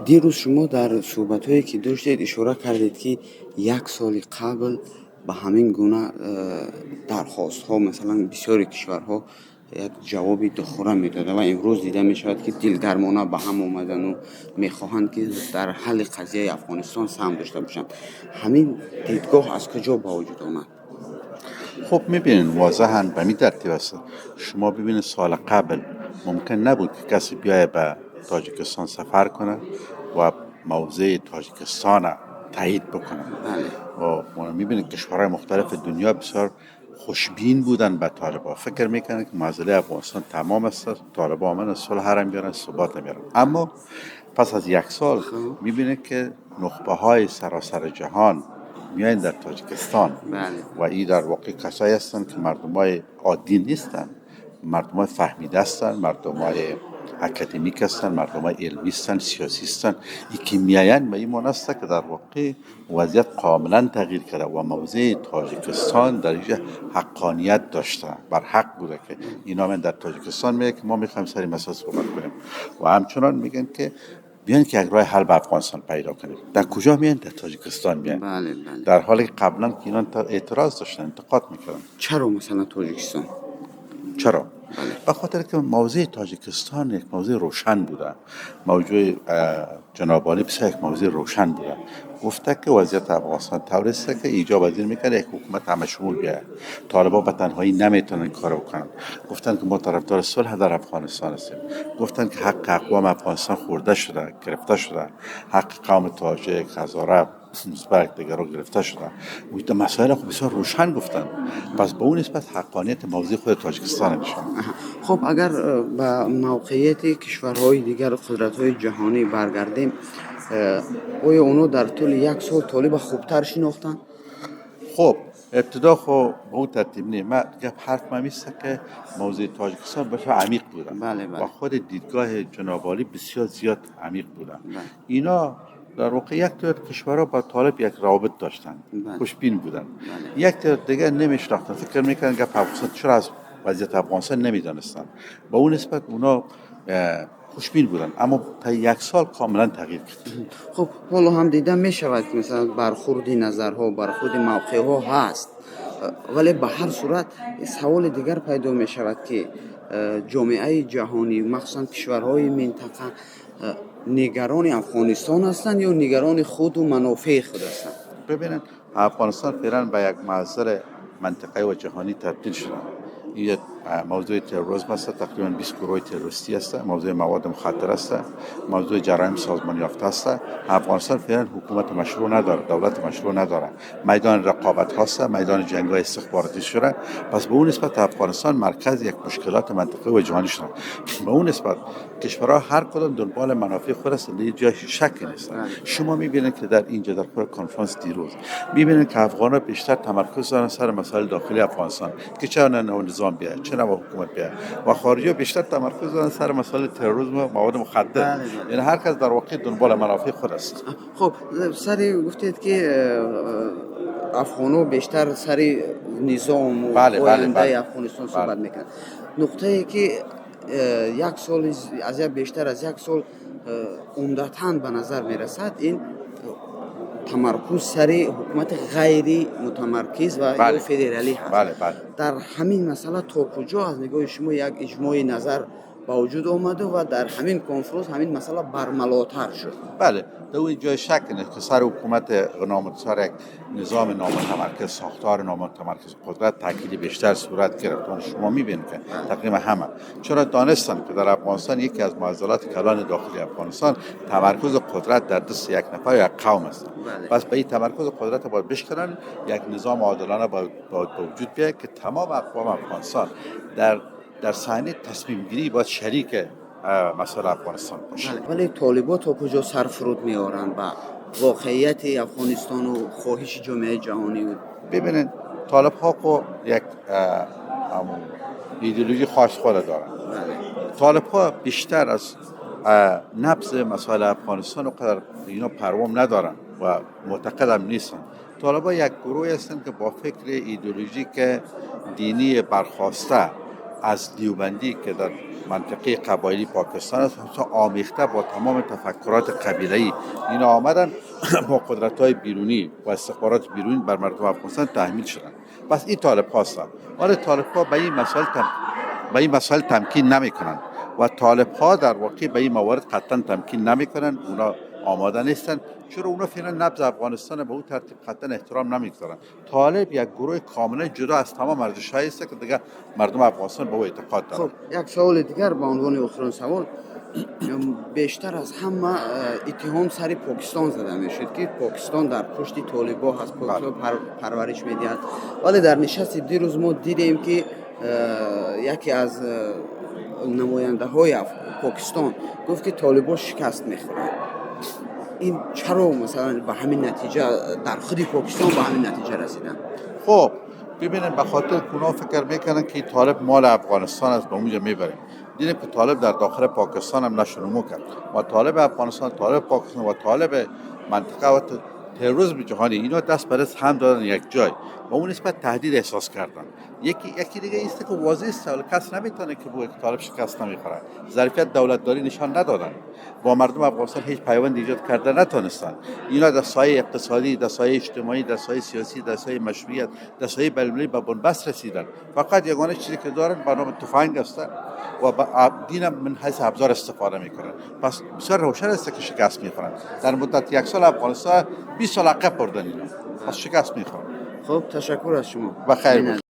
دیروز شما در صحبت‌هایی که داشتید اشاره کردید که یک سال قبل به همین گونه درخواست ها مثلا بسیاری کشورها یک جواب دخوره میداده و امروز دیده می شود که دلگرمانه به هم آمدن و میخواهند که در حل قضیه افغانستان سهم داشته باشند. همین دیدگاه از کجا به وجود آمد؟ خب میبینین واضحا به می ترتیب است. شما ببینید سال قبل ممکن نبود که کسی بیای به تاجیکستان سفر کنه و موضع تاجیکستان تایید بکنه. و میبینید کشورهای مختلف دنیا بسیار خوشبین بودن به طالبان، فکر میکنن که مسئله افغانستان تمام است، طالبان آمدن صلح هم میارن، ثبات میارن. اما پس از یک سال میبینید که نخبه های سراسر جهان میاین در تاجیکستان. و این در واقع کسایی هستند که مردم های عادی نیستن، مردم های فهمیده هستن، مردم های اکادمیک هستن، مردم های علمی هستن، سیاسی هستن. این که میاین به این معنی است که در واقع وضعیت کاملا تغییر کرده و موضع تاجیکستان در اینجا حقانیت داشته، بر حق بوده که اینا من در تاجیکستان میگه که ما میخوایم سر مسئله صحبت کنیم و همچنان میگن که بیان که یک راه حل به افغانستان پیدا کنیم. در کجا میان؟ در تاجیکستان میان. بله بله. در حالی که قبلا که اینا اعتراض داشتن، انتقاد میکردن. چرا مثلا تاجیکستان؟ چرا؟ به خاطر که موضع تاجیکستان یک موضع روشن بوده. موضوع جناب عالی بسیار یک موضع روشن بوده. گفته که وضعیت افغانستان طوری است که ایجاب از این میکنه یک حکومت همه شمول بیاید. طالبان به تنهایی نمیتونن کارو بکنن. گفتن که ما طرفدار صلح در افغانستان هستیم. گفتن که حق اقوام افغانستان خورده شده، گرفته شده، حق قوم تاجیک، هزاره، ازبک دیگر رو گرفته شده. و مسائل خب بسیار روشن گفتن. پس به اون نسبت حقانیت موضع خود تاجیکستان میشه. خب اگر به موقعیت کشورهای دیگر و قدرت‌های جهانی برگردیم، آیا اونا در طول یک سال طالب خوبتر شناختن؟ خب ابتدا خب به اون ترتیب نه. من گپ حرف من میسته که موضع تاجیکستان بسیار عمیق بوده. بله بله. و خود دیدگاه جناب عالی بسیار زیاد عمیق بوده. بله. اینا در واقع یک تعداد کشورها با طالب یک روابط داشتن، خوشبین بودن. بله. یک تعداد دیگه نمیشناختن، فکر میکردن که افغانستان چرا از وضعیت افغانستان نمیدانستن. با اون نسبت اونا خوشبین بودن، اما تا یک سال کاملا تغییر کرد. خب حالا هم دیده میشود که مثلا برخورد نظرها، برخورد موقعها هست، ولی به هر صورت سوال دیگر پیدا میشود که جامعه جهانی مخصوصا کشورهای منطقه نگران افغانستان هستند یا نگران خود و منافع خود هستند؟ ببینید افغانستان فعلا به یک معضل منطقه‌ای و جهانی تبدیل شده. این موضوع تروریسم است، تقریبا 20 گروه تروریستی است، موضوع مواد مخدر است، موضوع جرایم سازمان یافته است. افغانستان فعلا حکومت مشروع نداره، دولت مشروع نداره، میدان رقابت هاست، میدان جنگ های استخباراتی شده. پس به اون نسبت افغانستان مرکز یک مشکلات منطقه و جهانی شده. به اون نسبت کشورها هر کدام دنبال منافع خود است، جای شک نیست. شما میبینید که در اینجا در خود کنفرانس دیروز میبینید که افغان‌ها بیشتر تمرکز دارن سر مسائل داخلی افغانستان که چرا نظام بیاد، چرا حکومت بیاد، و خارجی‌ها بیشتر تمرکز دارن سر مسائل تروریسم و مواد مخدر. یعنی هر کس در واقع دنبال منافع خود است. خب سر گفتید که افغان‌ها بیشتر سر نظام و آینده افغانستان صحبت میکنن. نقطه ای که یک سال از یک بیشتر از یک سال عمدتاً به نظر میرسد این تمرکز سر حکومت غیری متمرکز و یا فدرالی هست. بله بله. در همین مسئله تا کجا از نگاه شما یک اجماع نظر به وجود آمده و در همین کنفرانس همین مسئله برملاتر شد؟ بله، در اون جای شک نیست که سر حکومت سر یک نظام نامتمرکز، ساختار نامتمرکز قدرت تاکید بیشتر صورت گرفت. شما میبینید که تقریبا همه چرا دانستن که در افغانستان یکی از معضلات کلان داخلی افغانستان تمرکز قدرت در دست یک نفر یا یک قوم است. پس به این تمرکز قدرت باید بشکنن، یک نظام عادلانه باید به وجود بیاید که تمام اقوام افغانستان در صحنه تصمیم گیری باید شریک مسئله افغانستان باشه. ولی طالبان تا کجا سر فرود میارن به واقعیت افغانستان و خواهش جامعه جهانی؟ ببینید طالب ها خو یک ایدئولوژی خاص خود دارن. طالب ها بیشتر از نبض مسائل افغانستان و قدر اینا پروام ندارن و معتقدم نیستن. طالب ها یک گروهی هستن که با فکر ایدئولوژیک دینی برخواسته از دیوبندی که در منطقه قبایلی پاکستان است، آمیخته با تمام تفکرات قبیله‌ای، اینا آمدن با قدرت‌های بیرونی و استخبارات بیرونی بر مردم افغانستان تحمیل شدن. پس این طالب هاستن. آره، طالب ها به این مسائل تمکین نمی‌کنن و طالب ها در واقع به این موارد قطعا تمکین نمی‌کنن. اونا آماده نیستن، چرا اونا فعلا نبض افغانستان به اون ترتیب قطعا احترام نمیگذارن. طالب یک گروه کاملا جدا از تمام ارزش‌هایی است که دیگه مردم افغانستان به او اعتقاد دارن. خب، یک سوال دیگر به عنوان آخرین سوال. بیشتر از همه اتهام سر پاکستان زده میشد که پاکستان در پشت طالبا هست، پاکستان پرورش میدهد. ولی در نشست دیروز ما دیدیم که یکی از نماینده های پاکستان گفت که طالبا شکست میخورند. این چرا مثلا به همین نتیجه در خود پاکستان به همین نتیجه رسیدن؟ خب ببینن، به خاطر اونا فکر میکنن که طالب مال افغانستان است، به اونجا میبریم. دیدیم که طالب در داخل پاکستان هم نشونمو کرد و طالب افغانستان، طالب پاکستان و طالب منطقه و تروریسم جهانی، اینا دست بر دست هم دادن یک جای و اون نسبت تهدید احساس کردن. یکی دیگه ایست که واضح است، کس نمیتونه که بگه طالب شکست نمیخوره. ظرفیت دولتداری نشان ندادن، با مردم افغانستان هیچ پیوند ایجاد کرده نتونستن. اینا در سایه اقتصادی، در سایه اجتماعی، در سایه سیاسی، در سایه مشروعیت، در سایه بین‌المللی به بنبست رسیدن. فقط یگانه چیزی که دارن به نام تفنگ است و دینم من حیث ابزار استفاده میکنن. پس بسیار روشن است که شکست میخورن. در مدت یک سال افغانستان 20 سال عقب بردن اینا، پس شکست میخورن. خب، تشکر از شما. بخیر.